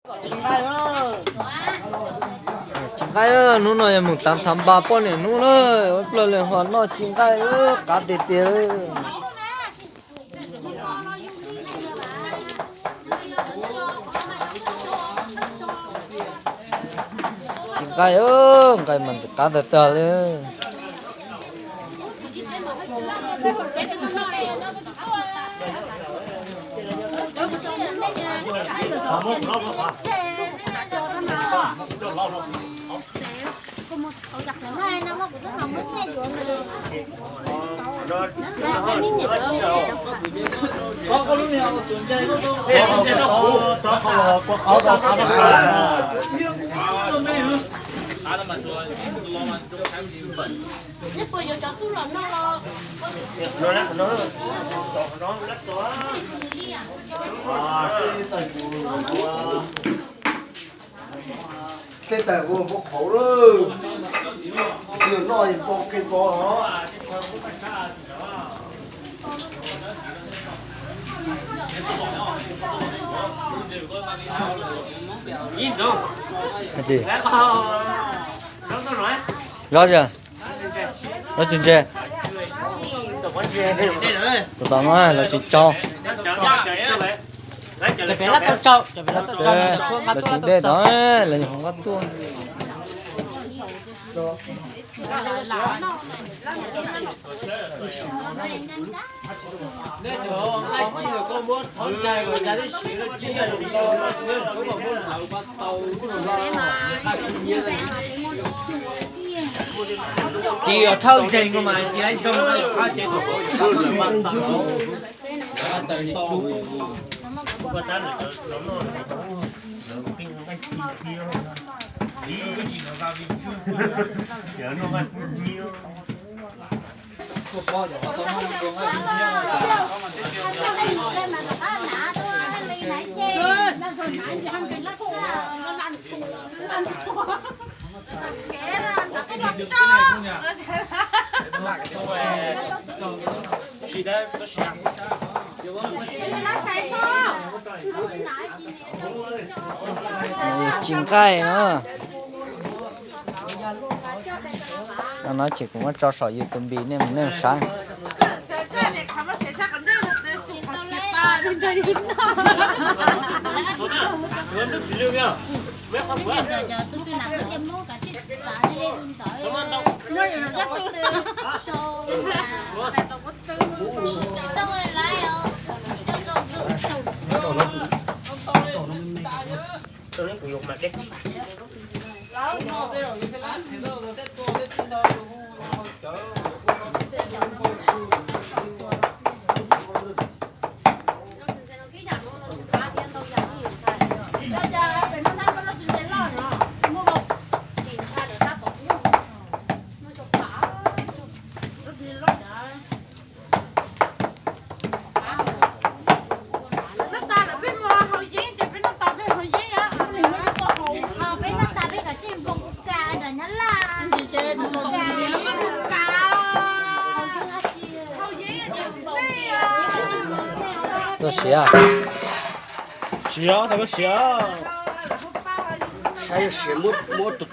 Tsis nqaij, hnub no yog mus tav thav npas poj niam hnub na, ua plaws li ho noj tsis nqaij, qav tiag tiag li. Tsis nqaij, nqaij mas ntxim qab tag tag li. Tej tag ua pab qhauv lawm, noj pom kev pom os. Zov, zov tsis ntse. Tus tom no los tsis tsaug. Los tsis dej tod, los yog hauv nqab tuaj. Ces yog thawj zeeg mas ces zoo qab ces Tsis nqaij no. No ces kuv muab tso saum YouTube nej mus nej saib. Koj siav, siav, koj siav. Saib siav muab tus